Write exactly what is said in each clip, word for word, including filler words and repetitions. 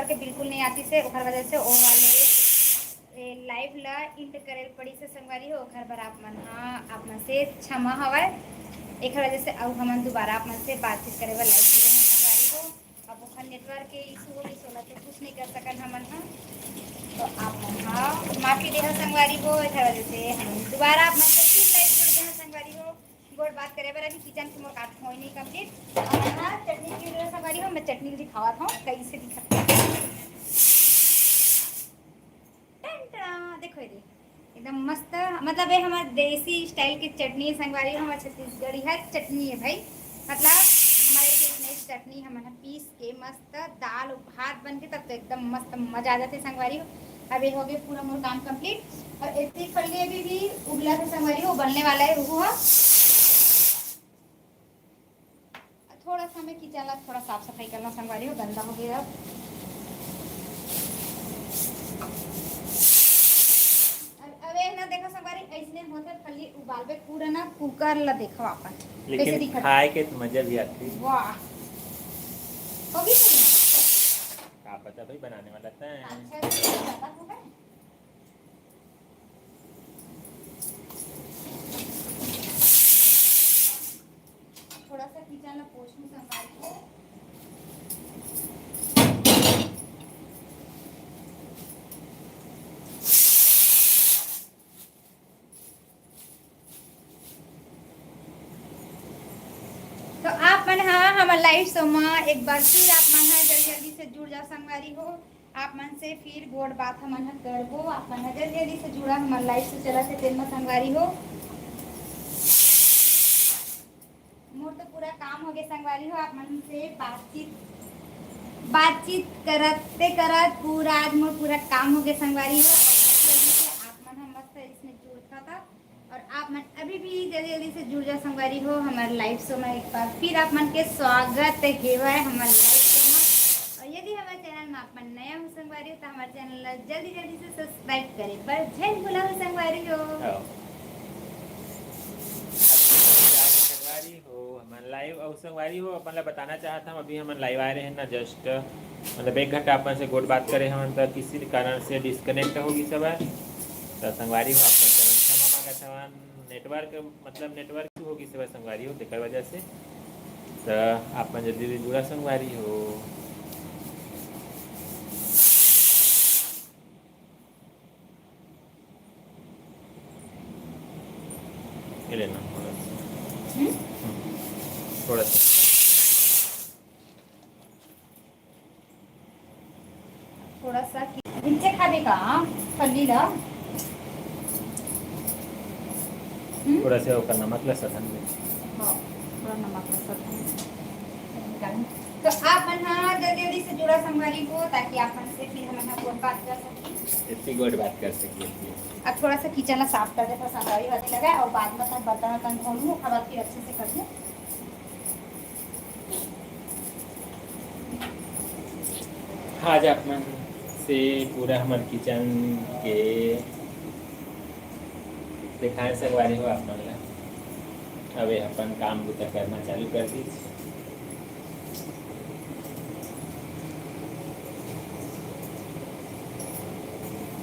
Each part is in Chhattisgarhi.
के बिल्कुल नहीं आतिस हे, ओकर वजह से ओ वाले ए, live ला end करे ल पड़िस हे संगवारी हो, ओखर बर आप मन ह, आप मन से क्षमा हवय। एखर वजह से अउ हमन दोबारा आप मन से बातचीत करे बर live जुड़े हन संगवारी हो। अब ओखर network के issue होगे, ओला तो कुछ नहीं कर सकन हमन ह। तो आप मन ह माफी देहा संगवारी हो, एखर वजह से हमन दोबारा आप मन से फिर live जुड़ गए हन संगवारी हो। गोठ बात करे बर अभी kitchen के मोर काम होय नहीं complete। अब हमन ह चटनी के संगवारी हो, मैं चटनी दिखावत हूँ कैसे दिखत हे। टन टना, देखो ये दे, एकदम मस्त, मतलब ये हमार देसी style के चटनी है संगवारी हो, हमार छत्तीसगढ़िया चटनी है भाई, मतलब हमारे के इसमें चटनी हमन ह पीस के मस्त दाल भात बन के तब तो एकदम मस्त मजा आ जाथे संगवारी हो। अब ये हो गए पूरा मोर काम complete। और इतनी फली अभी भी उबला था संगवारी हो, बनने वाला है वो। थोड़ा सा मैं kitchen ला थोड़ा साफ सफाई करना संगवारी हो, गंदा हो गया अब। अब, अब ये ना देखो संगवारी, ऐसने होते फली उबालबे पूरा ना cooker ला देखो अपन। लेकिन कैसे दिखत? खाए के तो मजा भी आती। वाह। होगी कि नहीं? का पता भाई, बनाने वाला तैं। अच्छा, तो ज्यादा हो गए? थोड़ा सा kitchen ला पोंछ लूं संगवारी हो। तो आप मन हा हमर live show मा एक बार फिर आप मन हा जल्दी जल्दी से जुड़ जाओ संगवारी हो। आप मन से फिर गोठ बात हमन ह करबो। आप मन ह जल्दी जल्दी से जुड़ा, हमर live से चलत हे तेन म संगवारी हो। मोर तो पूरा काम हो गए संगवारी हो, आप मन से बातचीत, बातचीत करते करत पूरा आज मोर पूरा काम हो गए संगवारी हो। और जल्दी जल्दी से आप मन ह मस्त इसमें जुड़ता था। और आप मन अभी भी जल्दी जल्दी से जुड़ जाओ संगवारी हो, हमर live show में एक बार फिर आप मन के स्वागत हेवय हमर live show में। और यदि हमर channel में आप मन नया हो संगवारी हो, तो हमर channel ला जल्दी जल्दी से subscribe करे बर झन भूला हो संगवारी हो। हाँ। संगवारी हो, हमन live, और संगवारी हो, अपन ला बताना चाहत हम, अभी हमन live आए रहे ना, just मतलब एक घंटा अपन से गोठ बात करे हमन, त किसी कारण से disconnect हो गिस हवय। त संगवारी हो, आप मन से क्षमा मांगत हवन, network, मतलब network issue हो गिस हवय संगवारी हो, तेकर वजह से। त आप मन जल्दी जल्दी जुड़ा संगवारी हो। ये लेना थोड़ा सा। हम्म? हम्म। थोड़ा सा। थोड़ा सा कि-, नीचे खाबे का फल्ली ला? हम्म? थोड़ा सा ओकर नमक ला सधन दे। हाँ, थोड़ा नमक ला सधन। तो आप मन हा जल्दी जल्दी से जुड़ा संगवारी हो, ताकि आप मन से फिर हमन हा गोठ बात कर सकी। इतनी गोठ बात कर सकी। अब थोड़ा सा kitchen ला साफ कर देता, संगवारी हो, लगा, और बाद में सब बर्तन वर्तन धो लूँ, अब फिर अच्छे से कर लूँ। आज आप मन से पूरा हमर kitchen के दिखाए संगवारी हो आप मन ला। अब ये अपन काम बुता करना चालू कर दीस।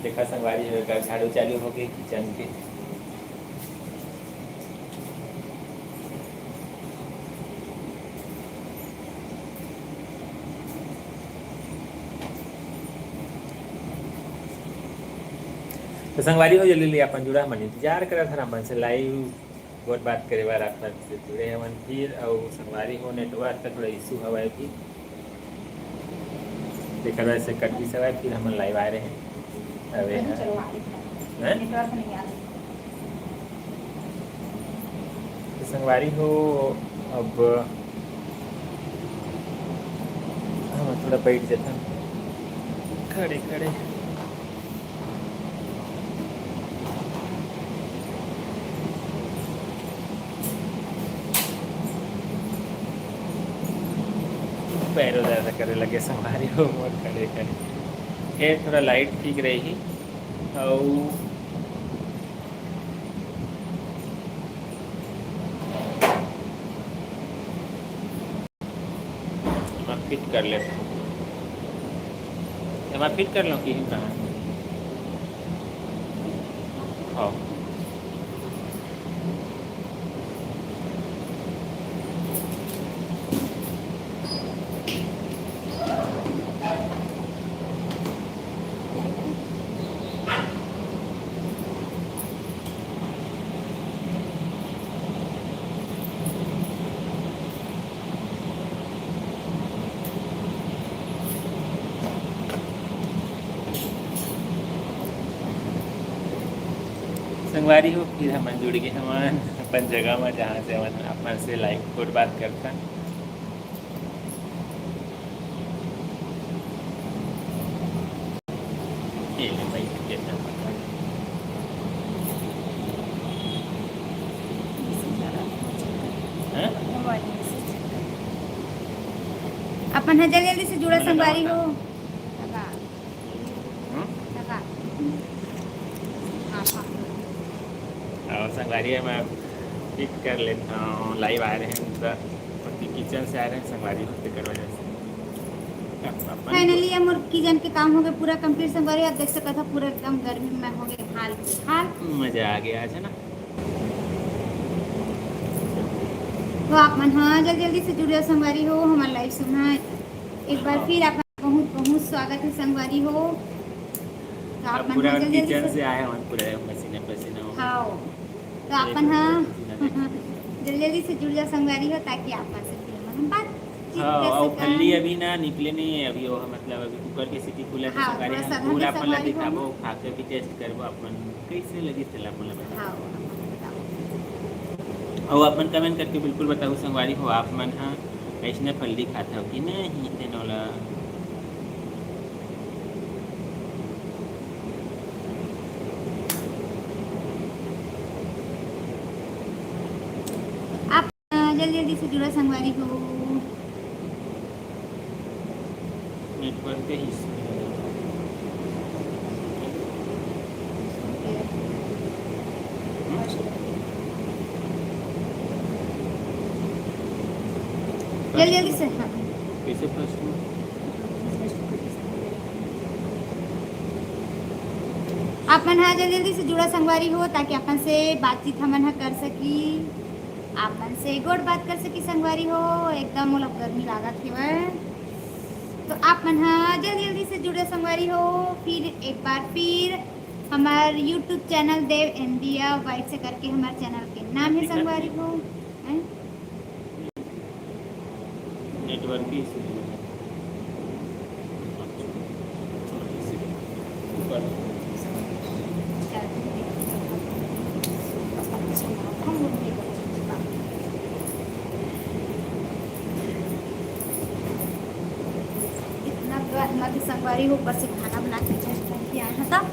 देखा संगवारी हो, एकर झाड़ू चालू हो गई kitchen के। तो संगवारी हो, जल्दी ले अपन जुड़ा, हमन इंतजार करत हन अपन से live गोठ बात करे बर आप मन से जुड़े हवन फिर, अउ संगवारी हो, network का थोड़ा issue हवय अभी, तेकर वजह से कट गिस हवय, फिर हमन live आए रहे। अबे अभी हाँ। चलो, आ रही है। हैं? Network नहीं आ रही। तो संगवारी हो, अब हम थोड़ा बैठ जाथन खड़े खड़े। पैरों दर्द करे लगे संगवारी हो मोर खड़े खड़े। खैर, थोड़ा light ठीक रही। अउ मैं fit कर लेता हूँ। त मैं फिट कर लूँ कि कहाँ? हाँ। संगवारी हो, फिर हमन जुड़ गे हमन अपन जगह म, जहाँ से हमन अपन से लाइव गोठ बात करथन। ये ले भाई, कितना पता है। हैं? अपन ह जल्दी जल्दी से जुड़ा संगवारी हो। हम्म? और संगवारी है, मैं पिक कर लेता हूँ, लाइव आ रहे हैं तो अभी किचन से आ रहे हैं संगवारी हो, तेकर वजह से। फाइनली ये मोर किचन के काम हो गए पूरा कंप्लीट संगवारी। आप देख सकत हो पूरा एकदम गर्मी में हो गए हाल बेहाल। मजा आ गया आज, है ना? तो आप मन हाँ जल्दी जल्दी से जुड़ जाओ संगवारी हो हमारे लाइव से। हाँ, एक बार हाँ। फिर आप बहुत बहुत स्वागत है संगवारी हो। तो आप अब मन पूरा हाँ जल्दी जल्दी किचन से से आए हैं, पूरा पसीना पसीना हो गए। हाँ, तो आप मन हाँ जल्दी जल्दी से जुड़ जाओ संगवारी हो, ताकि आप मन से फिर हम बात हाँ, और फल्ली अभी ना निकले नहीं है, अभी वो मतलब अभी कुकर के सीटी खुला था हाँ, संगवारी। हम पूरा अपन ला दिखाबो, खा के भी टेस्ट करबो अपन कैसे लगी तेला मोला बताओ। हाँ, और अपन कमेंट करके बिल्कुल बताओ संगवारी हो, आप मन हा ऐसने फल्ली खाता हो कि नहीं, तेनोला। आप जल्दी जल्दी से जुड़ा संगवारी हो। नेटवर्क के इशू। जल्दी जल्दी से हाँ। कैसे फर्स्ट में? आप मन हा जल्दी जल्दी से जुड़ा संगवारी हो, ताकि अपन से बातचीत हमन हा कर सकी। आप मन से गोठ बात कर सकी संगवारी हो। एकदम मोला गर्मी लागत हेवय, तो आप मन हा जल्दी जल्दी से जुड़े संगवारी हो। फिर एक बार फिर हमार YouTube चैनल देव इंडिया वाइट से करके हमार चैनल के नाम है संगवारी हो। नेटवर्क की इतना गर्म लगे संगवारी हो, ऊपर से खाना बना के जस्ट बन के आए हैं। तब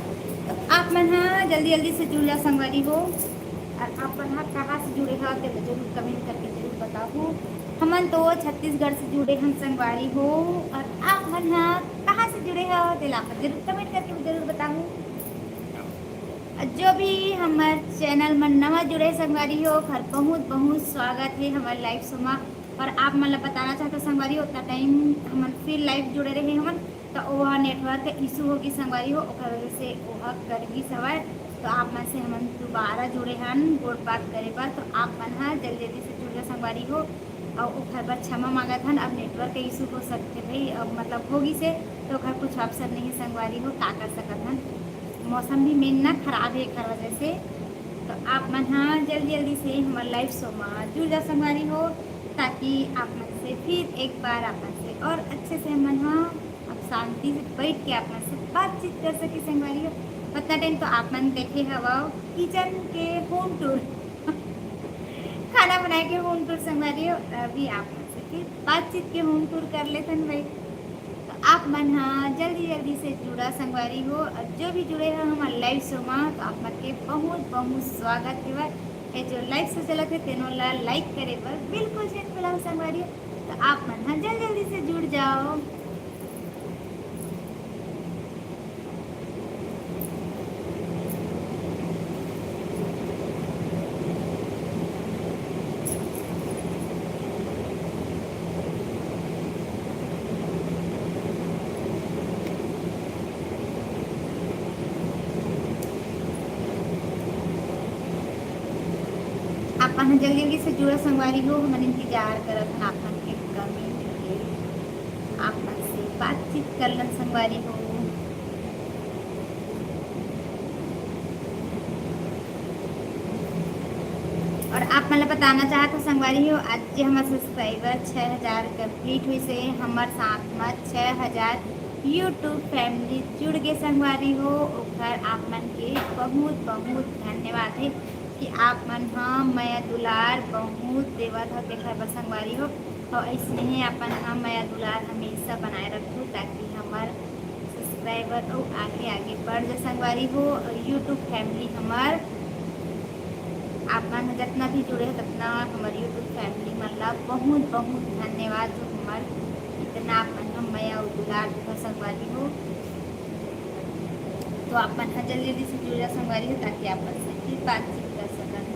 तो आप मन हाँ जल्दी जल्दी से जुड़ जा संगवारी हो। और आप मन हाँ कहाँ से जुड़े हो, तेला जरूर कमेंट करके जरूर बताओ। हमन तो छत्तीसगढ़ से जुड़े हन संगवारी हो। और आप मन हाँ कहाँ से जुड़े हो, तेला आप जरूर कमेंट करके जरूर बताओ। जो भी हमर चैनल में नवा जुड़े संगवारी हो, ओकर बहुत बहुत स्वागत है हमर लाइव शो में। और आप मन ला बताना चाहते संगवारी हो, उतना टाइम हमन फिर लाइव जुड़े रहे हमन, तो ओह नेटवर्क इशू होगी संगवारी हो, ओकर वजह से ओह कर गिस हवय। तो आप मन से हमन दोबारा जुड़े हन गोठ बात करे बर, तो आप मन ह जल्दी जल्दी से जुड़ जा संगवारी हो। और ओकर बर क्षमा मांगत हन, अब नेटवर्क इशू हो सकते भाई, अब मतलब होगी से तो ओकर कुछ ऑप्शन नहीं है संगवारी हो, का कर सकत हन। मौसम भी मेन ना खराब है एकर वजह से। तो आप मन हाँ जल्दी जल्दी से हमारे लाइव शो में जुड़ जा संगवारी हो, ताकि आप मन से फिर एक बार आप मन से और अच्छे से मन हाँ अब शांति से बैठ के आप मन से बातचीत कर सके संगवारी हो। उतना टाइम तो आप मन देखे हवा किचन के होम टूर, खाना बनाए के होम टूर संगवारी हो। अभी आप मन से फिर बातचीत के होम टूर कर लेथन भाई। तो आप मन हाँ जल्दी जल्दी से जुड़ा संगवारी हो, और जो भी जुड़े हो हमारे लाइव शो में, तो आप मन के बहुत बहुत स्वागत हेवय। ये जो लाइव शो चलत है, तेनो ला लाइक करे बर बिल्कुल झन भुलाओ संगवारी हो। तो आप मन हाँ जल्दी जल्दी से जुड़ जाओ। अपन जल्दी जल्दी से जुड़ा संगवारी हो, हमन इंतजार करत हन आप मन के कमेंट के, आप मन से बातचीत कर लन संगवारी हो। और आप मन ला बताना चाहत हव संगवारी हो, आज जे हमर सब्सक्राइबर छः हज़ार कंप्लीट होइस हे, हमर साथ म छः हज़ार YouTube फैमिली जुड़ गे संगवारी हो, ओखर आप मन के बहुत बहुत धन्यवाद हे कि आप मन ह मया दुलार बहुत देवत हव तेखर बर संगवारी हो। और अइसने ही अपन ह मया दुलार हमेशा बनाए रखहू, ताकि हमर सब्सक्राइबर अउ आगे आगे बढ़ जा संगवारी हो। और YouTube फैमिली हमर आप मन ह जतना भी जुड़े हो, ततना हमर YouTube फैमिली मन ला बहुत बहुत धन्यवाद, जो हमर इतना आप मन ह मया अउ दुलार देथव संगवारी हो। तो आप मन ह जल्दी जल्दी से जुड़ जा संगवारी हो, ताकि आप मन से फिर बातचीत कर सकन।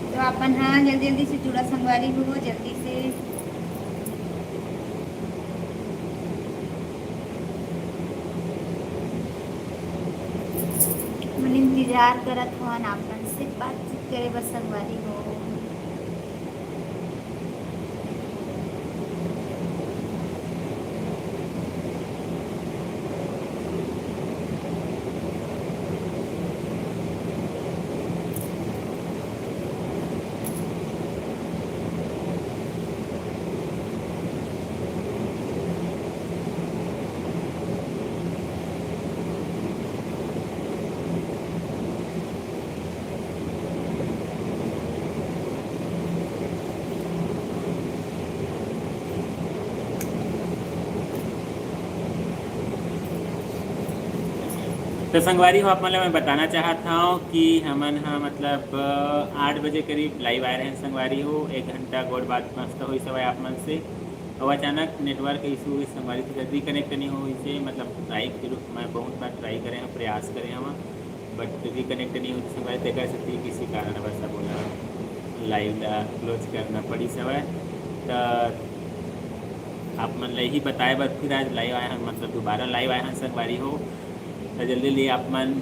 तो अपन हाँ जल्दी जल्दी से जुड़ा संगवारी हो, जल्दी से। मन इंतजार करत हवन आप मन से बातचीत करे बर संगवारी हो। तो संगवारी हो, आप मन ल मैं बताना चाहत हव कि हमन ह मतलब आठ बजे करीब लाइव आए रहेन संगवारी हो। एक घंटा गोठ बात मस्त होइस हवय आप मन से, अउ अचानक नेटवर्क इशू होइस संगवारी, तो रिकनेक्ट नहीं होइस हे। मतलब ट्राई के रूप में बहुत बार ट्राई करे हव, प्रयास करे हव, बट रिकनेक्ट नहीं होइस संगवारी, तेकर सेती किसी कारणवश अब ओला लाइव ला क्लोज करना पड़िस हवय। त आप मन ल यही बताए बर फिर आज लाइव आए हन, मतलब दोबारा लाइव आए हन संगवारी हो। त जल्दी ले आप मन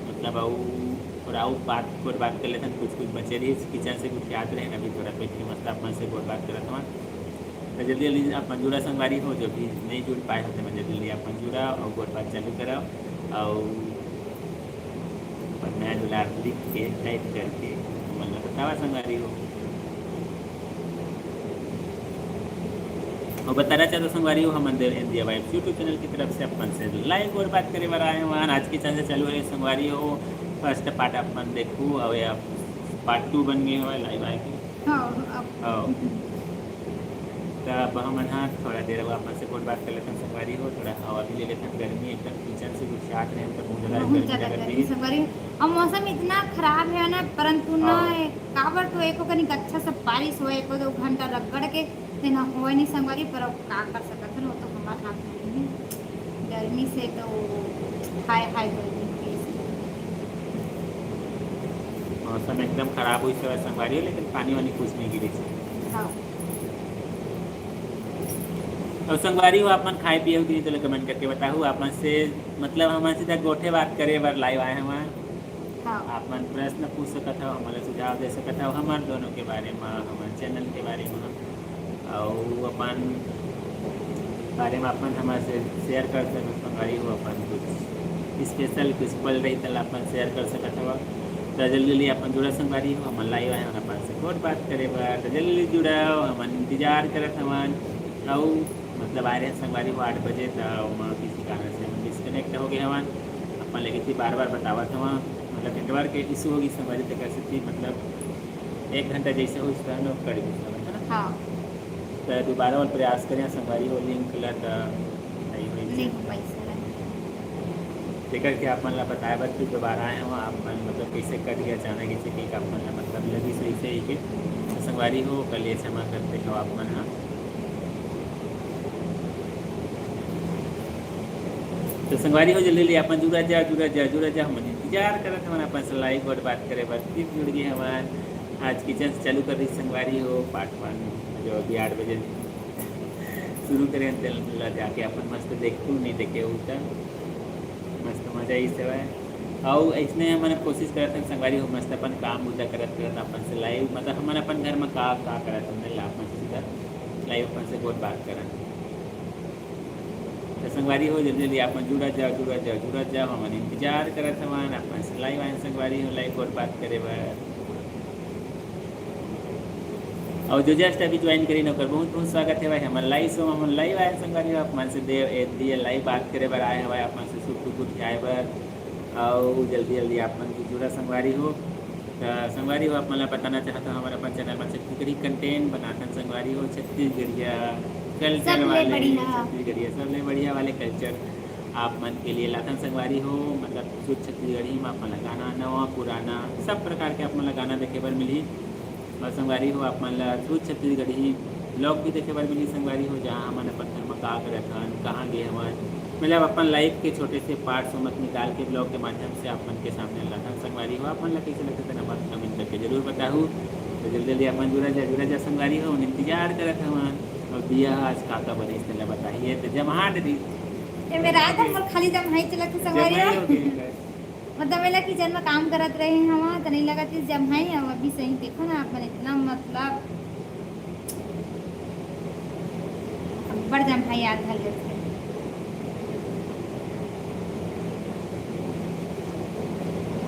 मतलब अउ थोड़ा अउ बात, गोठ बात कर लेथन, कुछ कुछ बचे रहिस किचन से कुछ याद रहे, अभी थोड़ा बैठ के मस्त आप मन से गोठ बात करत हवन। त जल्दी जल्दी आप मन जुड़ा संगवारी हो, जो भी नहीं जुड़ पाए हो, त मन जल्दी जल्दी आप मन जुड़ा अउ गोठ बात चालू करव। अउ अपन मया दुलार लिख के, टाइप करके हमन ला बतावा संगवारी हो। अउ बताना चाहत हव संगवारी हो, हमन देव इंडिया वाइब्स YouTube चैनल की तरफ से अपन से लाइव गोठ बात करे बर आए हवन। आज के चैनल चालू हे संगवारी हो, फर्स्ट पार्ट अपन देखहू, अउ ये पार्ट टू बन गे हवय लाइव आए के। हाँ, अब हाँ। त अब हमन ह थोड़ा देर अउ आप मन से गोठ बात कर लेथन संगवारी हो, थोड़ा हवा भी ले लेथन। गर्मी एकदम किचन से गुस्सात रहे, त बहुत ज्यादा बहुत गर्मी ज्यादा लगत गर्मी रही। संगवारी हो। अब मौसम इतना खराब हे ना, परंतु ना हाँ। ए, काबर तो एको कनिक अच्छा से बारिश होय, एको दो घंटा रगड़ के, तेन ह होय नहीं संगवारी, पर अब का कर सकत हन, वो तो हमर हाथ में नहीं हे। गर्मी से तो हाय हाय गर्मी हो गई। मौसम एकदम खराब होइस हवय संगवारी हो, लेकिन पानी वानी कुछ नहीं गिरिस हे। हाँ। अउ संगवारी हो, आप मन खाए पिए हो कि नहीं, तो कमेंट करके बताहू। आप मन से मतलब हमन सीधा गोठे बात करे बर लाइव आए हवन। हाँ। आप मन प्रश्न पूछ सकत हव, हमन ला सुझाव दे सकत हव हमर दोनों के बारे म, हमर चैनल के बारे म, अउ अपन बारे म अपन हमर से शेयर कर सकत हव संगवारी हो। अपन कुछ स्पेशल कुछ पल रही, त ला अपन शेयर कर सकत हव। त जल्दी जल्दी अपन जुड़ा संगवारी हो, हमन लाइव आए हवन अपन से गोठ बात करे बर। त जल्दी जल्दी जुड़व, हमन इंतजार करत हवन। अउ मतलब आए रहे संगवारी हो आठ बजे, त ओमा किसी कारण से हम डिस्कनेक्ट हो गए हवन। अपन लगे थी बार बार बतावत हवन, मतलब नेटवर्क के इशू होगी संगवारी, तेकर सेती मतलब एक घंटा जैसे होइस त हम लोग कट गए हवन, है ना? हाँ। त दोबारा और प्रयास करें संगवारी हो, लिंक ला त नहीं होई नहीं से। हो पाइस हे। तेकर के आप मन ला बताए बर फिर दोबारा आए हवं। आप मन मतलब कइसे कट गया अचानक, जइसे कि आप मन ला मतलब लगिस वइसे ही के। तो संगवारी हो, ओकर लिए क्षमा करते हो आप मन ह। तो संगवारी हो, जल्दी ले अपन जुड़ा जा, जुड़ा जा, जुड़ा जा। हमन इंतजार करत हवन अपन से लाइव गोठ बात करे बर। फिर जुड़ गए हवन। आज किचन से चालू कर रही संगवारी हो, पार्ट वन जो अभी आठ बजे शुरू करे, तेन ला जाके अपन मस्त देखहू, नहीं देखे हो त मस्त मजा ही सेवा है। अउ अइसने हमन कोशिश करत हन संगवारी हो, मस्त अपन काम बुता करत करत अपन से लाइव, मतलब हमन अपन घर में का का करत हन, ला अपन से सीधा लाइव अपन से गोठ बात करन। तो संगवारी हो, जल्दी जल्दी आप मन जुड़त जाओ, जुड़त जाओ, जुड़त जाओ। हमन इंतजार करत हवन आप मन से लाइव आए संगवारी हो, लाइव गोठ बात करे बर। अउ जो जस्ट अभी ज्वाइन करिन, ओकर बहुत बहुत स्वागत हे भाई। हमन लाइव शो, हमन लाइव आए संगवारी हो, आप मन से देव ए दिए लाइव बात करे बर आए हवय, आप मन से सुख दुख उठियाए बर। अउ जल्दी जल्दी आप मन भी जुड़ा संगवारी हो। त संगवारी हो, आप मन ला बताना चाहत हंव, हमन अपन चैनल म छत्तीसगढ़ी कंटेंट बनाथन संगवारी हो, छत्तीसगढ़िया कल्चर सबले वाले, बढ़िया। छत्तीसगढ़िया सबले बढ़िया वाले कल्चर आप मन के लिए लाथन संगवारी हो। मतलब शुद्ध छत्तीसगढ़ी म आप मन ला गाना, नवा पुराना, सब प्रकार के आप मन ला गाना देखे बर मिलही। और संगवारी हो, आप मन ला शुद्ध छत्तीसगढ़ी ब्लॉग भी देखे बर मिलही संगवारी हो, जहाँ हमन अपन घर म का करत हन, कहाँ गे हवन, मतलब अपन लाइफ के छोटे से पार्ट समझ निकाल के ब्लॉग के माध्यम से आप मन के सामने लाथन संगवारी हो। आप मन ला कइसे लगथे तेन मत कमेंट करके जरूर बताहू। तो जल्दी जल्दी अपन जुड़ा जा, जुड़ा जा संगवारी हो, इंतजार करत हवन। और दिया आज का का बनिस तेला बताही, ये तो जम्हाई दे दी। ये मेरा रात हम लोग खाली जम्हाई चलत हे संगवारी हो। जम्हाई हो गई। मतलब एला किचन में काम करत रहे हवा, त नहीं लगत हे जम्हाई, अब अभी सही देखो ना आप मन, इतना मतलब अब्बड़ जम्हाई आग धर लेथे।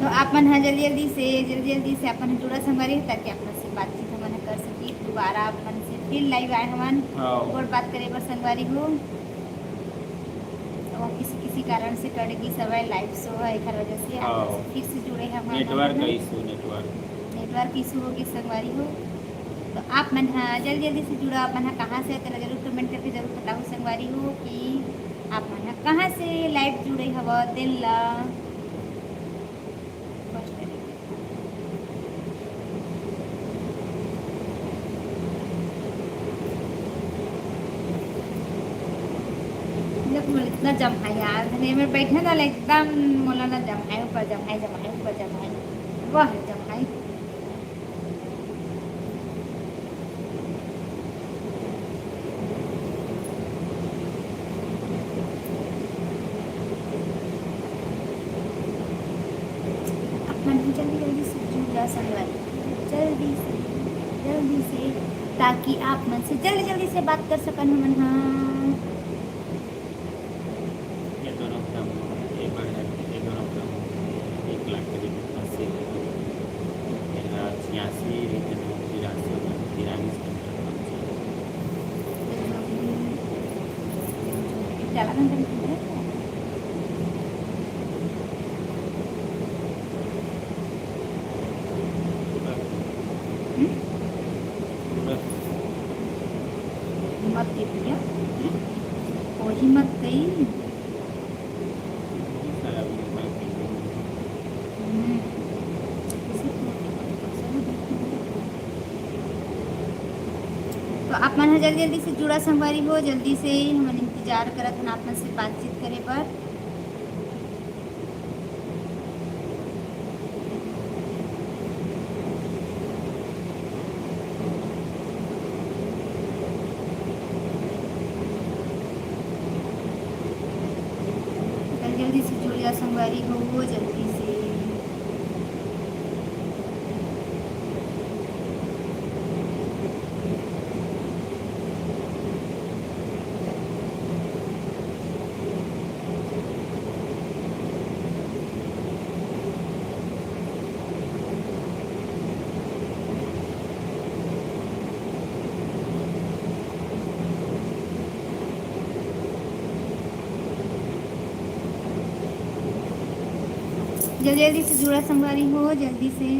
तो आप मन ह जल्दी जल्दी से, जल्दी जल्दी से अपन जुड़ा संगवारी हो, ताकि आप मन से बातचीत हमन ह कर सकी। दोबारा आप मन से फिर लाइव आए हवन, हाँ। गोठ बात करे बर संगवारी हो। तो किसी किसी कारण से कट गई सवय लाइव शो है, एकर वजह से आप हाँ। फिर से जुड़े हैं हमारे नेटवर्क साथ। इशू, नेटवर्क। नेटवर्क इशू हो गई संगवारी हो। तो आप मन हा जल्दी जल्दी से जुड़ा, आप मन हा कहाँ से है, तेला जरूर कमेंट करके जरूर बताओ संगवारी हो कि आप मन हा कहाँ से लाइव जुड़े हव, तेन ला। मतलब, मोला इतना जम्हाई यार, धने में बैठे ना, एकदम मोला ना जम्हाई, ऊपर जम्हाई, जम्हाई, ऊपर जम्हाई, वाह, जम्हाई। आप मन भी जल्दी जल्दी से जुड़ जा संगवारी, जल्दी से, जल्दी से, ताकि आप मन से जल्दी जल्दी से बात कर सकन हमन हा। ये दोनों कम, ये बढ़ जाते, ये दोनों कम, एक लाख करीब अस्सी हजार, ये छियासी, लेकिन तिरासी, तिरालीस के अंदर पहुंच जाए। हम्म? मत दे भैया, कोई मत गई। हम्म। तो आप मन ह जल्दी जल्दी से जुड़ा संगवारी हो, जल्दी से हमन इंतजार करत हन आप मन से बातचीत करे बर। जल्दी जल्दी से जुड़ जा संगवारी हो, जल्दी से। जल्दी जल्दी से जुड़ा संगवारी हो, जल्दी से।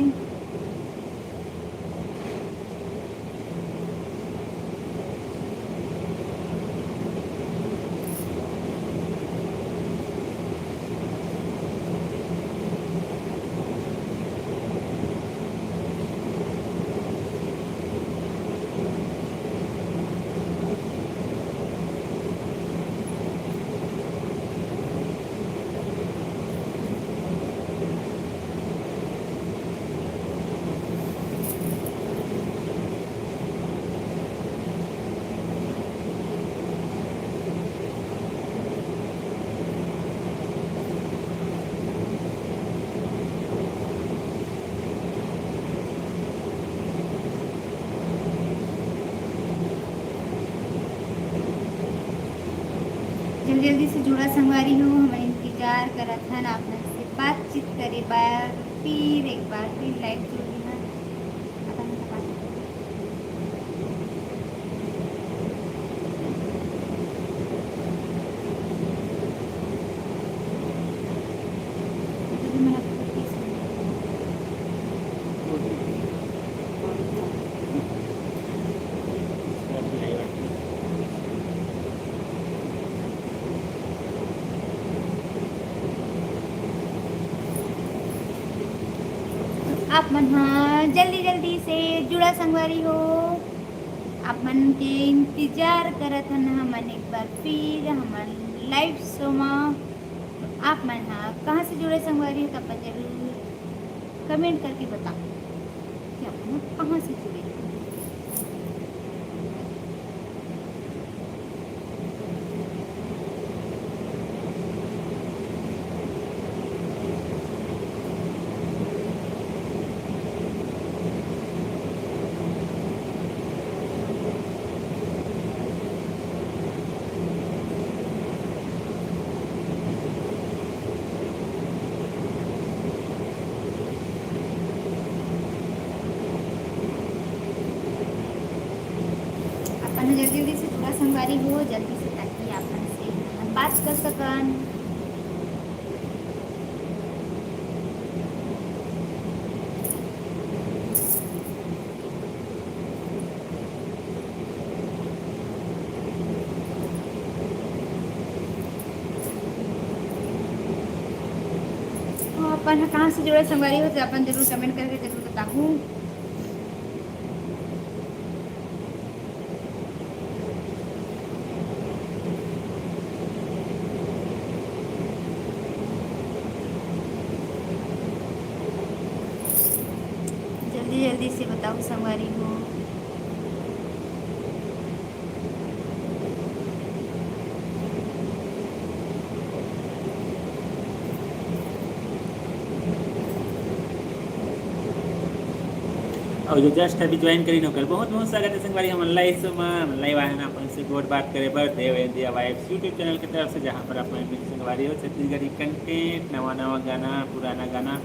जल्दी से जुड़ा संगवारी हो, हमन इंतजार करत हन आप मन से बातचीत करे बर। फिर एक बार फिर लाइव जुड़ गे हन। आप मन ह जल्दी जल्दी से जुड़ा संगवारी हो, आप मन के इंतजार करत हन हमन एक बार फिर हमन लाइव शो म। आप मन ह कहाँ से जुड़े संगवारी हो, त अपन जरूर कमेंट करके बताओ कि आप मन कहाँ से जुड़े। अपन जल्दी जल्दी से जुड़ा संगवारी हो, जल्दी से, ताकि आप मन से हम बात कर सकन। तो अपन ह कहाँ से जुड़े संगवारी हो, तो अपन जरूर कमेंट करके जरूर बताहू। जल्दी जल्दी से बताओ संगवारी हो। और जो जस्ट अभी ज्वाइन करी नौकर, बहुत बहुत स्वागत है संगवारी। हमन लाइव से, हमन लाइव आए हैं अपन से गोठ बात करे बर देव एंड दिया वाइब्स YouTube चैनल के तरफ से, जहाँ पर आप मन मिल संगवारी हो छत्तीसगढ़ी कंटेंट, नवा नवा गाना, पुराना गाना,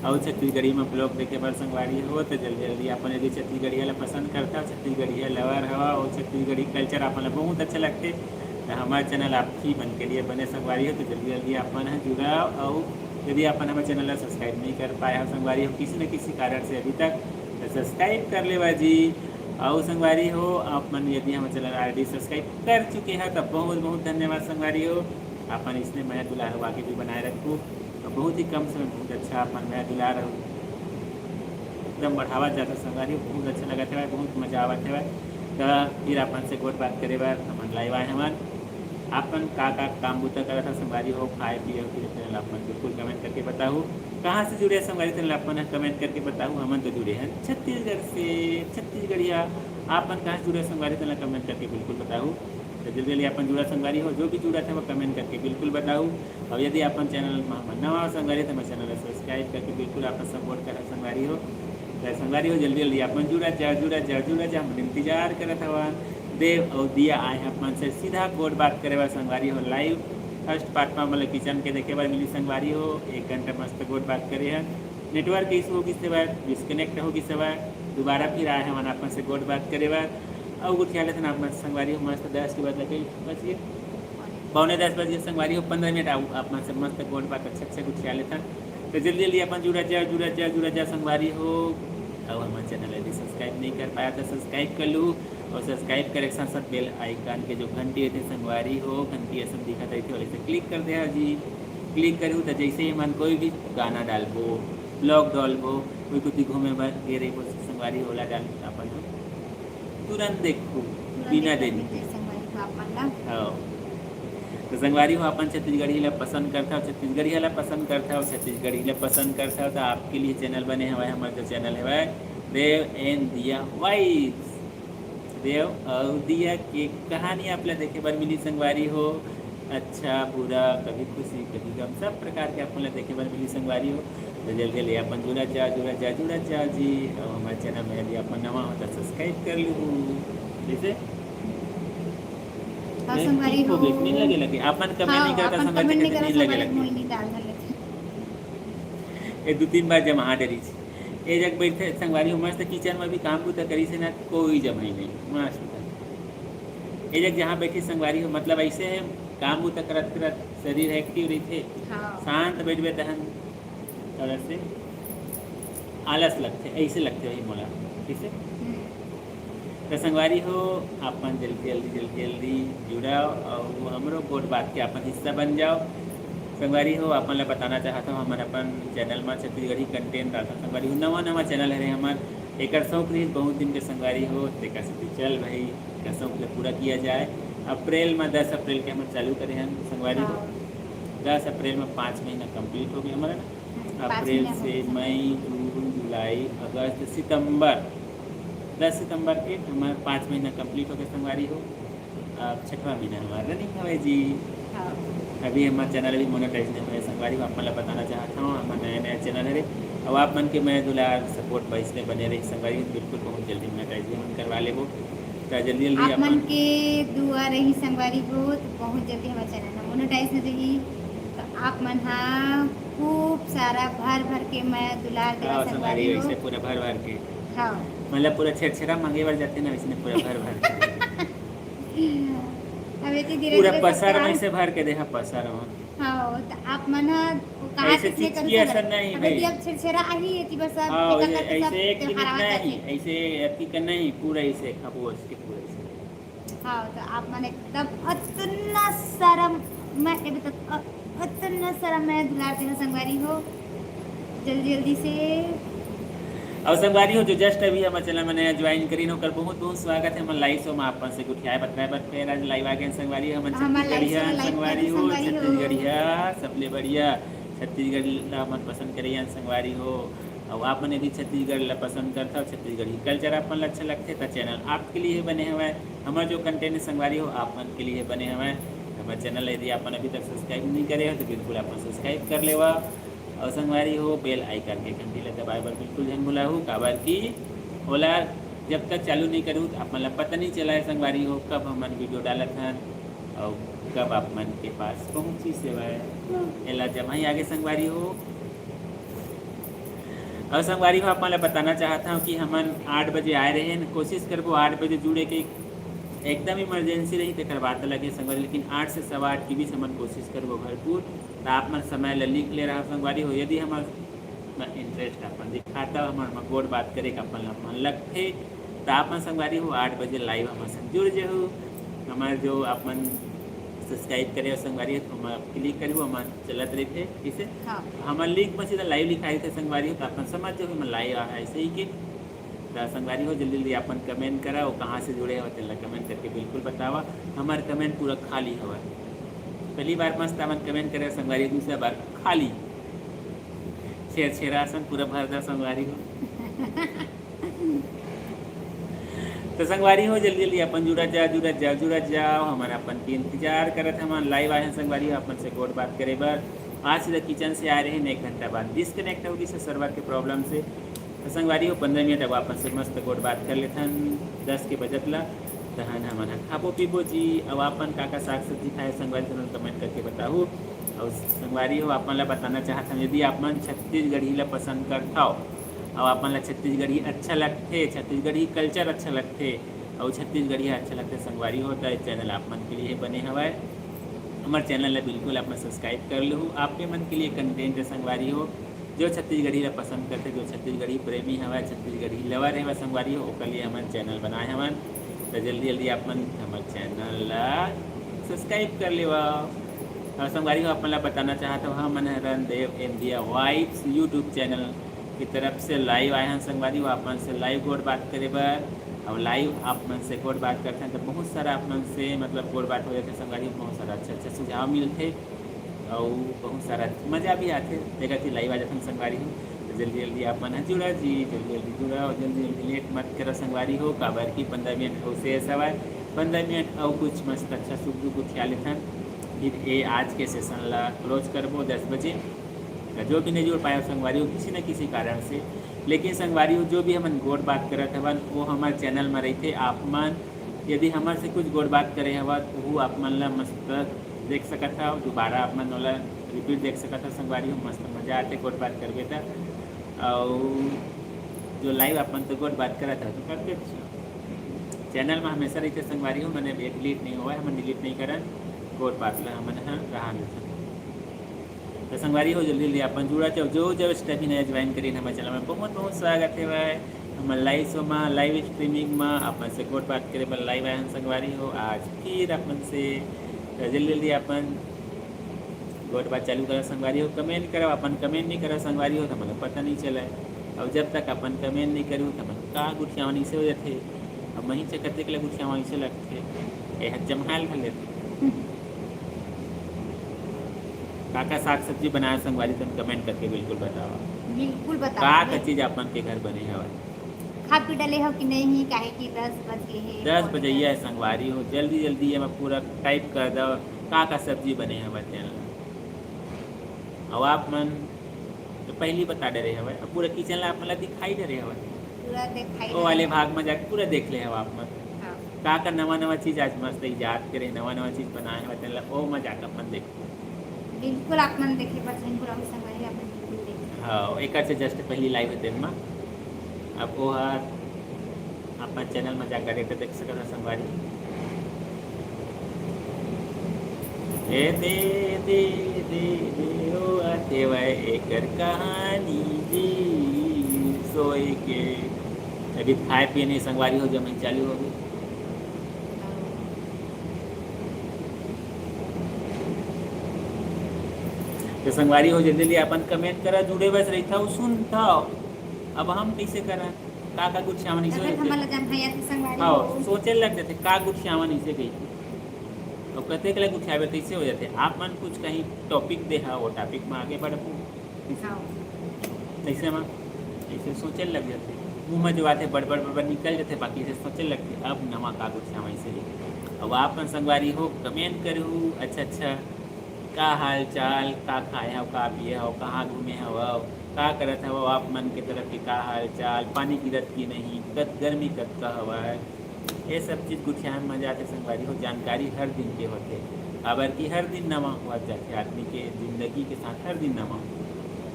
अउ छत्तीसगढ़ी में ब्लॉग देखे बर संगवारी हो, तो जल्दी जल्दी अपन यदि छत्तीसगढ़िया ला पसंद करता, छत्तीसगढ़िया लवर हवा और छत्तीसगढ़ी कल्चर अपन ला बहुत अच्छा लगते, तो हमारे चैनल आप ही मन के लिए बने संगवारी हो। तो जल्दी जल्दी अपन है जुड़ाव, और यदि अपन हमारे चैनल ला सब्सक्राइब नहीं कर पाए हो संगवारी हो किसी न किसी कारण से अभी तक, तो सब्सक्राइब कर लेवा जी। और संगवारी हो, आप मन यदि हमारे चैनल ऑलरेडी सब्सक्राइब कर चुके हैं, तो बहुत बहुत धन्यवाद संगवारी हो। अपन इसने मया दुलार आगे भी बनाए रखू। तो बहुत ही कम समय बहुत अच्छा अपन मया दुलार एकदम बढ़ावा जाता संगवारी, बहुत अच्छा लगत हवय, बहुत मजा आवत हवय। तो फिर अपन से गोठ बात करे बर हमन लाइव आए हवन। अपन का का काम बूता करत हव संगवारी हो, खाए पिए हो कि नहीं, आप मन बिल्कुल कमेंट करके बताहू। कहाँ से जुड़े संगवारी, तेन ला अपन कमेंट करके बताहू। हमन तो जुड़े हैं छत्तीसगढ़ से, छत्तीसगढ़िया। आपन कहाँ से जुड़े संगवारी, तेन ला कमेंट करके बिल्कुल बताहू। तो जल्दी जल्दी अपन जुड़ा संगवारी हो, जो भी जुड़ा था वो कमेंट करके बिल्कुल बताहू। और यदि अपन चैनल में हमर नवा हो संगवारी, तो हमर चैनल ला सब्सक्राइब करके बिल्कुल अपन सपोर्ट करा संगवारी हो। तो संगवारी हो, जल्दी जल्दी अपन जुड़ा जा, जुड़ा जा, जुड़ा जा, हम इंतजार करत हवन। देव और दिया आए हैं अपन से सीधा गोठ बात करे बर संगवारी हो। लाइव फर्स्ट पार्ट में मतलब किचन के देखे बर मिली संगवारी हो, एक घंटा मस्त गोठ बात करे हैं। नेटवर्क इशू हो गिस हवय, डिस्कनेक्ट हो गिस हवय, दोबारा फिर आए हवन अपन से गोठ बात करे बर। अउ गोठिया लेथन आप मन संगवारी हो मस्त दस के बज लगे, बज गए पौने दस बज गए संगवारी हो, पंद्रह मिनट आउ आप मन से मस्त गोठ बात अच्छा अच्छा गोठिया लेथन। तो जल्दी जल्दी अपन जुड़ा जा, जुड़ा जा, जुड़ा जा संगवारी हो। अउ हमर चैनल यदि सब्सक्राइब नहीं कर पाया तो सब्सक्राइब कर लू, और सब्सक्राइब करे के साथ साथ बेल आइकन के जो घंटी होथे संगवारी हो, घंटी असन दिखत रहिथे, ओला से क्लिक कर दे जी। क्लिक करहू तो जैसे ही हमन कोई भी गाना डालबो, ब्लॉग डालबो, कोई कुछ घूमे बर गे रहिबो संगवारी, ओला डाल अपन तुरंत देखू, तुरंत बिना देखे देरी। मिलते संगवारी हो आप मन ला। हाँ। तो संगवारी हो, अपन छत्तीसगढ़ी ला पसंद करथव, छत्तीसगढ़िया ला पसंद करथव, छत्तीसगढ़ी ला पसंद करथव, तो आपके लिए चैनल बने हवय, हमर जो चैनल हवय देव एंड दिया वाइब्स। देव अउ दिया के कहानी आप ला देखे बर मिली संगवारी हो। अच्छा बुरा, कभी खुशी कभी गम, सब प्रकार के आप मन ला देखे बर मिली संगवारी हो। तो जल्दी जल्दी अपन जुड़ा जा, जुड़ा जा, जुड़ा जा जी। और हमारे चैनल में यदि अपन नवा हो तो सब्सक्राइब कर लू। जैसे संगवारी हो। नींद लगे लगे, अपन कमेंट नहीं करता संगवारी, कमेंट नहीं करता संगवारी, मोहिनी डाल डाल लेथे। ये दो तीन बार जमा डरी थी। ये जग बैठे संगवारी हो, मस्त किचन में भी काम बुता करी से ना, कोई जमाई नहीं, मस्त। ये जग जहाँ बैठी संगवारी हो, मतलब ऐसे है, काम बुता करत करत शरीर एक्टिव रहिथे। हाँ। शांत बैठबे तहन थोड़ा से आलस लगथे, ऐसे लगथे वही मोला, ठीक है। तो संगवारी हो, आप मन जल्दी जल्दी जल्दी जल्दी जुड़ाओ और हमरो गोठ बात के अपन हिस्सा बन जाओ। संगवारी हो, अपन ला बताना चाहत हूँ, हमन अपन चैनल में छत्तीसगढ़ी कंटेंट डालथन। संगवारी हो, नवा नवा चैनल हरे हमर, एकर शौक रही बहुत दिन के संगवारी हो, तेकर सेती चल भाई, एकर शौक ला पूरा किया जाए। अप्रैल में, दस अप्रैल के हमन चालू करे हन संगवारी हो। हाँ। दस अप्रैल में पाँच महीना कंप्लीट हो गया हमारा ना। हम्म, पाँच अप्रैल महीना से हो गया। मई, जून, जुलाई, अगस्त, सितंबर, दस सितंबर के हमारा पाँच महीना कंप्लीट हो गया संगवारी हो। अब छठवां महीना हमारा रनिंग हवे जी। हाँ। अभी हमारा चैनल अभी मोनेटाइज नहीं हुआ संगवारी हो, आप मन ला बताना चाहत हूँ, हमारा नया नया चैनल हरे। अब आप मन के मया दुलार सपोर्ट बइसने बने रही संगवारी हो, बिल्कुल बहुत जल्दी मोनेटाइज भी हमन करवा लेबो। तो जल्दी जल्दी आप मन अपन के दुआ रही संगवारी हो, तो बहुत जल्दी हमारा चैनल मोनेटाइज हो जाही। तो आप मन हा खूब सारा भर भर के मया दुलार देवा हाँ, संगवारी संगवारी हो। ऐसे पूरा भर भर के। हाँ। मतलब पूरा छेरछेरा मांगे बर जाते ना, वैसे पूरा भर भर के। अब एती धीरे पूरा धीरे पसर सबके में से भर के देखा, पसर में। हाँ, तो आप मन ह कहाँ ऐसे कितने करू चिचकी असन सकत? नहीं अब भाई। यदि अब छेरछेरा आही, एती बर सब हाँ, एका ऐसे करके सब एक त्योहार गिनित आवत नहीं, जाथे। ऐसे अति का नहीं, पूरा ऐसे खबोस के पूरा ऐसे। हाँ, तो आप मन एकदम अतना सारा मैं, ए, बता, अ-, अतना सारा मया दुलार देना संगवारी हो, जल्दी जल्दी से। और संगवारी हो, जो just अभी हमारे चैनल में नया ज्वाइन करीन, ओकर बहुत बहुत स्वागत है। हमर लाइव शो में आप मन से गोठियाए बतराए बर फेर आज लाइव आ गए संगवारी हो। हमन हमार लाइव शो छत्तीसगढ़िया में लाइव संगवारी करी हो, संगवारी हो। छत्तीसगढ़िया सबले बढ़िया, छत्तीसगढ़ ला हमन पसंद करियन संगवारी हो। और आप मन यदि छत्तीसगढ़ ला पसंद करथव, छत्तीसगढ़ी कल्चर आप मन ला अच्छा लगथे, त चैनल आपके लिए बने हवय। हमर जो कंटेंट संगवारी हो, आप मन के लिए बने हवय। हमर चैनल यदि आप मन अभी तक सब्सक्राइब नहीं करे हो, तो बिल्कुल आप मन सब्सक्राइब कर लेवा। और संगवारी हो, बेल आइकन के घंटी ला दबाए बर बिल्कुल झन भुलाहू, काबर कि ओला जब तक चालू नहीं करू, तो आप मन ला पता नहीं चला है संगवारी हो, कब हमन वीडियो डालत हन और कब आप मन के पास पहुंची सेवा है। एला जमा ही आगे संगवारी हो। और संगवारी हो, आप मन ला बताना चाहत हूँ कि हमन आठ बजे आए रहे, कोशिश करबो आठ बजे जुड़े के, एकदम इमरजेंसी रही तेकर बात अलग है संगवारी, लेकिन आठ से सवा आठ के बीच हमन कोशिश करबो भरपूर। तो आप मन समय ला लिख ले रहा संगवारी हो, यदि हमर इंटरेस्ट अपन दिखाता, हमर म गोठ बात करे के अपन ला मन लगथे, तो आप मन संगवारी हो आठ बजे लाइव हमर संग जुड़ जहू। हमर जो आप मन सब्सक्राइब करे हो संगवारी हो, तो हमर क्लिक करबो, हमर चलत रहिथे, किसे? हाँ। हमर लिंक में सीधा लाइव लिखाई थे संगवारी हो, तो अपन समझ जाओ, हमर लाइव आ है, सही के। तो संगवारी हो, जल्दी जल्दी अपन कमेंट करा, वो कहाँ से जुड़े हो, तेला कमेंट करके बिल्कुल बतावा। हमर कमेंट पूरा खाली हवा, पहली बार मस्त अपन कमेंट करे संगवारी, दूसरा बार खाली छेरछेरा असन पूरा भर दा संगवारी हो। तो संगवारी हो, जल्दी जल्दी अपन जुड़त जा, जुड़त जा, जुड़त जाओ। हमर अपन के इंतजार करत, हमन लाइव आए हैं संगवारी हो, अपन से गोठ बात करे बर। आज सीधा किचन से आए रहे, एक घंटा बाद डिस्कनेक्ट हो गई सर्वर के प्रॉब्लम से। तो संगवारी हो, पंद्रह मिनट अब अपन से मस्त गोठ बात कर लेथन, दस के बजत ला। तहन हमन ह खाबो पीबो जी। अब अपन का का साग सब्जी खाए संगवारी, तुरंत कमेंट करके बताहू। और संगवारी हो, अपन ला बताना चाहत हन, यदि आप मन छत्तीसगढ़ी ला पसंद करथव, अब आप मन ला छत्तीसगढ़ी अच्छा लगथे, छत्तीसगढ़ी कल्चर अच्छा लगथे, और छत्तीसगढ़िया अच्छा लगथे संगवारी हो, तो ये चैनल आप मन के लिए बने हवय। हमर चैनल ला बिल्कुल आप मन सब्सक्राइब कर लहू, आपके मन के लिए कंटेंट है संगवारी हो। जो छत्तीसगढ़ी ला पसंद करथे, जो छत्तीसगढ़ी प्रेमी हवय, छत्तीसगढ़ी लवर हवय संगवारी हो, ओकर लिए हमन चैनल बनाए हवन। तो जल्दी जल्दी आप मन हमर चैनल ला सब्सक्राइब कर लेवा। और संगवारी हो, आप मन ला बताना चाहत हव, हमन हरन देव इंडिया वाइब्स YouTube चैनल की तरफ से लाइव आए हन संगवारी हो, आप मन से लाइव गोठ बात करे बर। और लाइव आप मन से गोठ बात करथन तो बहुत सारा आप मन से मतलब गोठ बात हो जाथे संगवारी हो, बहुत सारा अच्छा अच्छा सुझाव मिलथे और बहुत सारा मजा भी आथे। तेकर सेती लाइव आ जाथन संगवारी हो। तो जल्दी जल्दी आप मन ह जुड़ा जी, जल्दी जल्दी जुड़ा और जल्दी जल्दी लेट मत करा संगवारी हो, काबर कि पंद्रह मिनट अउ शेष हवय, पंद्रह मिनट अउ कुछ मस्त अच्छा सुख दुख गोठिया लेथन, फिर ये आज के सेशन ला क्लोज करबो दस बजे। तो जो भी नहीं जुड़ पाए संगवारी हो किसी न किसी कारण से, लेकिन संगवारी हो जो भी हमन गोठ बात करत हवन वो हमर चैनल में रहिथे, आप मन यदि हमर से कुछ गोठ बात करे हवत, ओहू आप मन ला मस्त देख सकत हव, दोबारा आप मन ओला रिपीट देख सकत हव संगवारी हो। मस्त मजा आथे गोठ बात करबे त। अउ जो लाइव आप मन तो गोठ बात करत हव तो करबे, चैनल में हमेशा रहिथे संगवारी हो, मने डिलीट नहीं होवय, हमन डिलीट नहीं करन, गोठ बात ला हमन ह रहा देथन। तो संगवारी हो, जल्दी जल्दी अपन जुड़ा जाओ, जो जो स्टेप ही नया ज्वाइन करिन हमर चैनल में, बहुत बहुत स्वागत हेवय। हमर लाइव शो में, लाइव स्ट्रीमिंग में अपन से गोठ बात करे बर लाइव आए हन संगवारी हो आज फिर अपन से। तो जल्दी जल्दी अपन गोठ बात चालू करा संगवारी हो, कमेंट करा, अपन कमेंट नहीं करा संगवारी हो तो हमन ला पता नहीं चले। और जब तक अपन कमेंट नहीं करू तो हमन का गुठियावन इसे हो जाथे। अब मही चकते के ला गुठियावन इसे लगथे, ए हर जमहाल घले। का का साग सब्जी बनाए संगवारी, तुम कमेंट करके बिल्कुल बताओ। बिल्कुल बताओ। का का चीज आप मन के घर बने हवय? खा पी डले हो कि नहीं, काहे कि दस बज गए हैं, दस बजैया है संगवारी हो, जल्दी जल्दी एमा पूरा टाइप कर दो, का का सब्जी बने हवय तेन ला। अब आप मन तो पहली बता डरे हवय, अब पूरा किचन ला आप मन ला दिखाई डरे हवय। पूरा दिखाई ओ वाले भाग में जाके पूरा देख ले हव आप मन। हाँ। का का नवा नवा चीज आज मस्त इजाद करे, नवा नवा चीज बनाए हवय तेन ला, ओ में जाके अपन देख। बिल्कुल, आप मन देखे बर झन भुलाहू संगवारी, आप मन बिल्कुल देख। हाँ, एकर से जस्ट पहली लाइव हे तेन मा। अब वो हर अपन चैनल में जाकर डायरेक्ट देख सकत हव संगवारी। ए दे दे दे दे ओ आते वय एकर कहानी जी सोए के। अभी खाए पिए नहीं संगवारी हो, जमीन चालू हो गई। तो संगवारी हो, जल्दी जल्दी अपन कमेंट करा, जुड़े बस रहिथव, सुनथव। अब हम कैसे करा, का का गुठियावन इसे अगर होथे? हमन ला जन भैया के संगवारी हाँ, हो। सोचे लग जाथे, का गुठियावन इसे कही। अब कते के लग उठावे, कैसे हो जाथे? आप मन कुछ कहीं टॉपिक दे हा, वो टॉपिक में आगे बढ़बो। हाँ। ऐसे में, ऐसे सोचे लग जाथे। मुंह में जो आथे बड़ बड़ बड़ बड़ निकल जाथे, बाकी ऐसे सोचे लगथे, अब नवा का गुठियावन इसे। अब आप मन संगवारी हो, कमेंट करहू, अच्छा अच्छा, का हाल चाल, का खाए हव, का पिए हव, कहाँ घूमे हवव, का करत हवव, आप मन के तरफ के का हाल चाल, पानी गिरत की नहीं, कत गर्मी कतका हवय, ये सब चीज गुठियाए म जाथे संगवारी हो। जानकारी हर दिन के होथे, काबर कि हर दिन नवा होवत जाथे, आदमी के जिंदगी के साथ हर दिन नवा।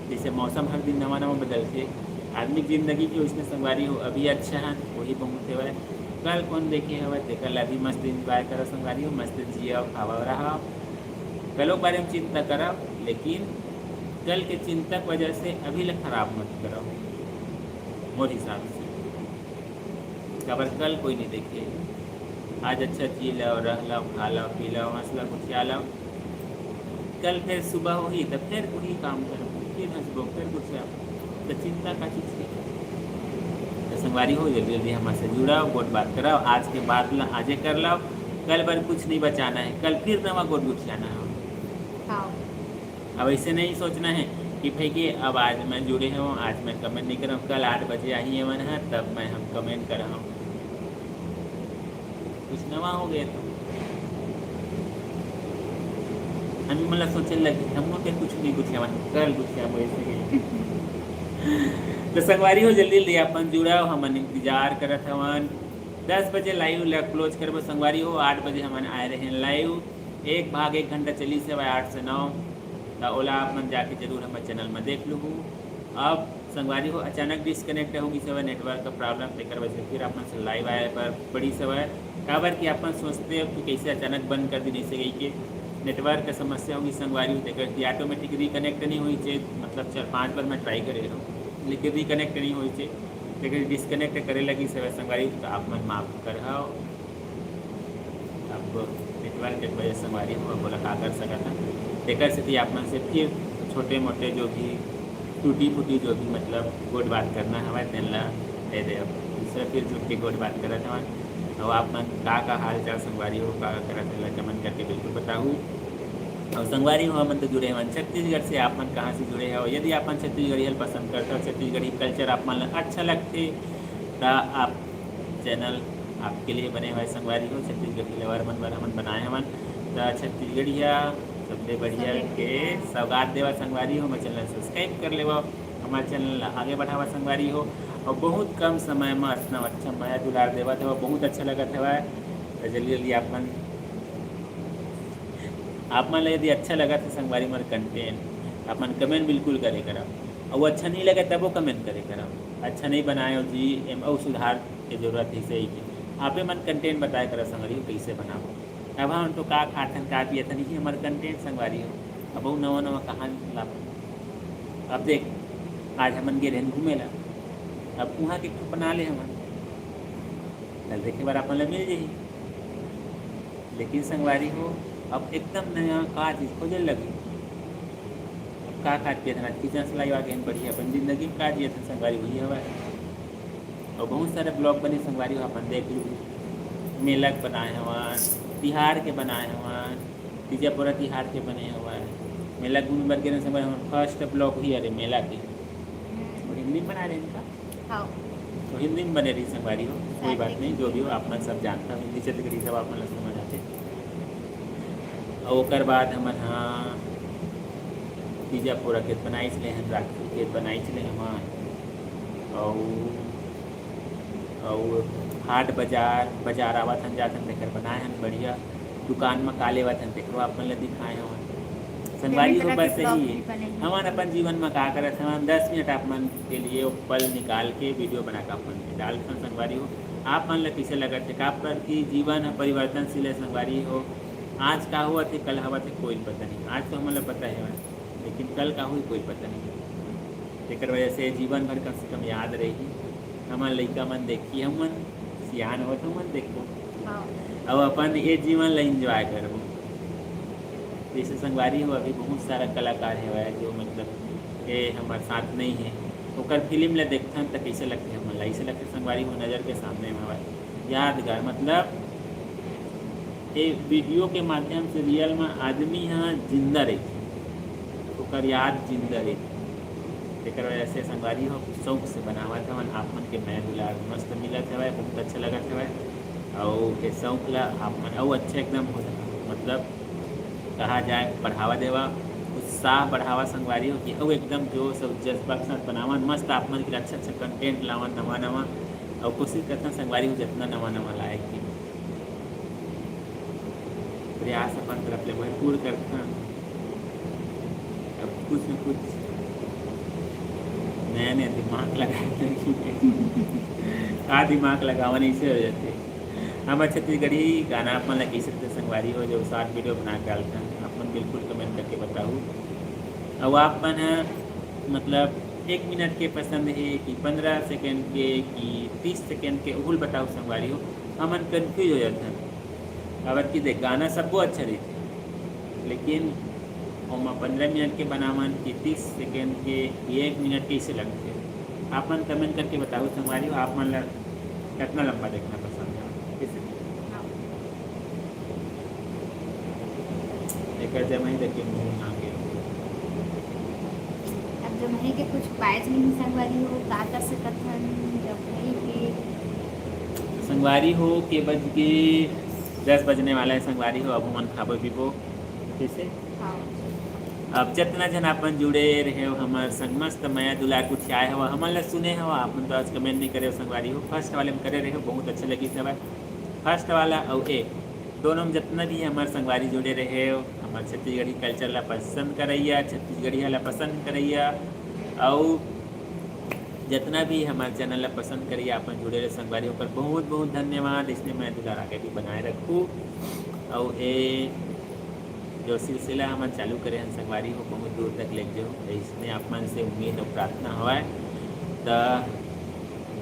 जैसे मौसम हर दिन नवा नवा बदलथे, आदमी के जिंदगी के उसने संगवारी हो, अभी अच्छा है वही बहुत हेवय, कल कौन देखे हवय, तेकर ला भी मस्त एंजॉय करो संगवारी हो, मस्त जियो खावा रहा। कलो बारे में चिंता करब, लेकिन कल के चिंता के वजह से अभी ले खराब मत करब, मोर हिसाब से। काबर कल कोई नहीं देखे, आज अच्छा जी लो, रह लो, खा लो, पी लो, हंस लो, गुठिया लो। कल फिर सुबह होही तो फिर वही काम करबो, फिर हंसबो, फिर गुठियाबो। तो चिंता का चीज के? तो संगवारी हो, जल्दी जल्दी हमर से जुड़ो, गोठ बात करो, आज के बात ला आजे कर लो, कल बर कुछ नहीं बचाना है, कल फिर नवा गोठ गुठियाना है। हाँ। अब ऐसे नहीं सोचना है कि भाई कि अब आज मैं जुड़े हूँ, आज मैं कमेंट नहीं कर रहा हूँ, कल आठ बजे आही है मन है, तब मैं हम कमेंट कर रहा हूँ। कुछ नवा हो गया तो हम मतलब सोचे लगे, हम लोग के कुछ नहीं गुठियावन, कल गुठियाबो ऐसे ही। तो संगवारी हो, जल्दी जल्दी अपन जुड़ो, हमन इंतजार करत हवन। दस बजे लाइव ला क्लोज करबो संगवारी हो, आठ बजे हमन आए रहे लाइव, एक भाग एक घंटा चली से आठ से नौ। तो ओला आप मन जाके जरूर हमर चैनल में देख लूहू। अब संगवारी हो, अचानक डिस्कनेक्ट हो गई हवय, नेटवर्क का प्रॉब्लम, तेकर वजह से फिर आप मन से लाइव आए बर पड़ी हवय। काबर कि आप मन सोचते हो कि कैसे अचानक बंद कर दी, जैसे कही के नेटवर्क का समस्या होगी संगवारी हो, तेकर से ऑटोमेटिक रिकनेक्ट नहीं हुई चे, मतलब चार पांच बार मैं ट्राई करे हूँ, लेकिन रिकनेक्ट नहीं हुई चे, तेकर डिस्कनेक्ट करे लगी हवय संगवारी, तो आप मन माफ कर हव। अब नेटवर्क के वजह से संगवारी हो, अब ओला का कर सकत हन। तेकर सेती आप मन से फिर छोटे मोटे जो भी टूटी फूटी जो भी मतलब गोठ बात करना हवय, तेन ला दे दे। अब दूसरा फिर जुड़ के गोठ बात करत हवन। अब आप मन का का हाल चाल संगवारी हो, का का करत, तेन ला कमेंट करके बिल्कुल बताहू। और संगवारी हो, हमन तो जुड़े हवन छत्तीसगढ़ से, आप मन कहाँ से जुड़े हो? यदि आप मन छत्तीसगढ़ी हल पसंद करते हो, छत्तीसगढ़ी कल्चर आप मन ला अच्छा लगथे, त आप चैनल आपके लिए बने हुए संगवारी हो, छत्तीसगढ़ी लवर मन बर हमन बनाए हवन। त छत्तीसगढ़िया सबले बढ़िया सबले के बढ़िया। सौगात देवा संगवारी हो, हमर चैनल सब्सक्राइब कर लेवा, हमर चैनल ला आगे बढ़ावा संगवारी हो। और बहुत कम समय में इतना अच्छा मया दुलार देवत हवा, बहुत अच्छा लगत हवा। जल्दी जल्दी आप मन, आप मन ला यदि अच्छा लगत हे संगवारी मोर content, आप मन comment बिल्कुल करे करव, अउ अच्छा नहीं लगे तबो comment करे करव। अच्छा नहीं बनाए हो जी, एम अउ सुधार के जरूरत हे, सही के आपे मन content बताए करव संगवारी हो, कैसे बनाबो। अब हम तो का खाथन, का पियथन, यही हमर content संगवारी हो। अब अउ नवा नवा कहानी लाबो। अब देख, आज हमन गे रहेन घूमे ला, अब उहाँ के एक ठो बना ले हमन, कल देखे बर अपन ला मिल जाही। लेकिन संगवारी हो, अब एकदम नया का चीज खोजे लगी। अब का का चीज, आज kitchen से लाई आ गए बढ़िया, अपन जिंदगी में का जियत हन संगवारी, वही हवय। और बहुत सारे vlog बने संगवारी हो, अपन देख लू, मेला के बनाए हवन, तिहार के बनाए हवन, तीजा पोरा तिहार के बने हवय। मेला घूमे बर गेन संगवारी, हमर first vlog ही अरे मेला के। और हिंदी में बना रहे इनका। हाँ। तो हिंदी में बने रही संगवारी हो, कोई बात नहीं, जो भी हो, आप मन सब जानता हो, हिंदी छत्तीसगढ़ी सब आप मन ला समझ आथे। और ओकर बाद हमन हा तीजा पोरा के बनाइस ले हन, राखी के बनाइस ले हमन, और, और हाट बाजार, बाजार आवत हन, जात हन, तेकर बनाए हन बढ़िया। दुकान म का लेवत हन, तेकरो आप मन ल दिखाए हवन। संगवारी हो, बस यही है। हमन अपन जीवन म का करत हवन, दस मिनट आप मन के लिए वो पल निकाल के video बना के आप मन के डालथन। संगवारी हो, आप मन ल कइसे लगत हे, काबर कि जीवन ह परिवर्तनशील है। संगवारी हो, आज का होवत हे, कल होवत हे, कोई पता नहीं। आज तो हमन ल पता है, लेकिन कल का होही, कोई पता नहीं। तेकर वजह से जीवन भर कम से कम याद रही। हमन लइका मन देखी, हमन सियान होत, हमन देखबो। हाँ। अब अपन ये जीवन ला enjoy करबो। जैसे संगवारी हो, अभी बहुत सारा कलाकार हवय जो मतलब ये हमर साथ नहीं है, ओकर फिल्म ला देखथन त कैसे लगथे हमन ला? ऐसे लगथे संगवारी हो, नजर के सामने में हवय, यादगार। मतलब ये video के माध्यम से real में आदमी ह जिंदा रहिथे, ओकर याद जिंदा रहिथे। तेकर वजह से संगवारी हो, शौक से बनावत हवन, आप मन के मया दुलार मस्त मिलत हवय, बहुत अच्छा लगत हवय। अउ ये शौक ला आप मन अउ अच्छा एकदम हो, मतलब कहा जाए, बढ़ावा देवा, उत्साह बढ़ावा संगवारी हो कि अउ एकदम जोश अउ जज्बा के साथ बनावन, मस्त आप मन के अच्छा अच्छा content लावन नवा नवा, अउ कोशिश करथन संगवारी हो जितना नवा नवा लाए के। प्रयास अपन तरफ ले भरपूर करथन। अब कुछ न कुछ नया नया दिमाग लगा के का दिमाग लगावन, ऐसे हो जाथे। हमर छत्तीसगढ़ी गाना आप मन ला कइसे लगथे संगवारी हो, जो short video बना के डालथन, आप मन बिल्कुल comment करके बताहू। अउ आप मन ह मतलब एक मिनट के पसंद हे कि पंद्रह सेकंड के कि तीस सेकंड के, ओहू ल बताहू संगवारी हो, हमन confuse हो जाथन। काबर कि देख, गाना सबो अच्छा रहिथे, लेकिन ओमा पंद्रह मिनट के बनावन कि तीस सेकंड के कि एक मिनट कइसे लगथे, आप मन comment करके बताहू संगवारी हो, आप मन ला कितना लंबा देखना पसंद है, कइसे? हाँ। एकर जमाई देख के मुंह ना के। अब जमाई के कुछ उपाय नहीं संगवारी हो, का कर सकत हन जमाई के? संगवारी हो, के बज के दस बजने वाला है संगवारी हो, अब हमन खाबो पीबो, कइसे? हाँ। अब जितना झन आप मन जुड़े रहे हो, हमर संग मस्त मया दुलार कुछ आए हवा, हमन ला सुने हवा, आप मन तो आज comment नहीं करे हो संगवारी हो, first वाले में करे रहे हो, बहुत अच्छा लगिस हवय first वाला अउ ए दोनों में जितना भी हमर संगवारी जुड़े रहे हो, हमर छत्तीसगढ़ी culture ला पसंद करैया, छत्तीसगढ़िया ला पसंद करैया, अउ जितना भी हमर channel ला पसंद करैया, अपन जुड़े रहे संगवारी, ओकर बहुत बहुत धन्यवाद। इसने मया दुलार आगे भी बनाए रखू, अउ ए जो सिलसिला हमन चालू करे हन संगवारी हो, बहुत दूर तक लेके जाओ, इसने आप मन से उम्मीद अउ प्रार्थना हवय। त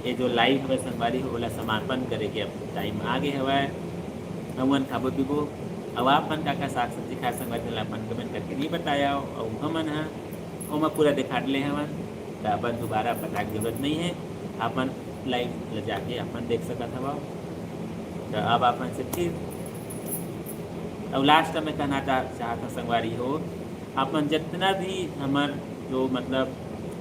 ये जो live हवय संगवारी हो, ओला समापन करे के अब time आ गे हवय। हमन खाबो पीबो, अउ आप मन का का साग सब्जी खाए संगवारी, तेला अपन comment करके नहीं बताया, अउ हमन ह ओमा पूरा दिखा डले हवन, त अपन दोबारा बताए के जरूरत नहीं है, अपन live ले जाके अपन देख सकत हवव। त अब अपन से फिर, अउ last में कहना चा-, चाहत हूँ संगवारी हो, आप मन जितना भी हमर जो मतलब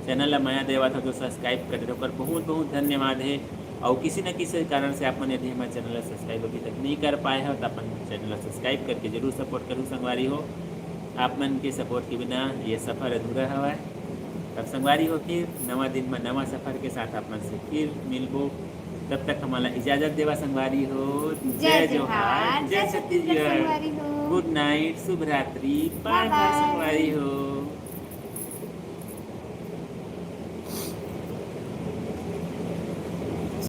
channel ला मया देवत हो, जो subscribe करे हो, ओकर बहुत बहुत धन्यवाद है। और किसी न किसी कारण से आप मन यदि हमर channel ला subscribe अभी तक नहीं कर पाए हो, तो अपन channel ला subscribe करके जरूर support करू संगवारी हो। आप मन के support के बिना ये सफर अधूरा हवय। तब संगवारी हो, फिर नवा दिन में नवा सफर के साथ आप मन से फिर मिलबो। तब तक हमन ला इजाजत देवा संगवारी हो। जय जोहार, जय छत्तीसगढ़ संगवारी हो। Good night, शुभ रात्रि, bye bye संगवारी हो।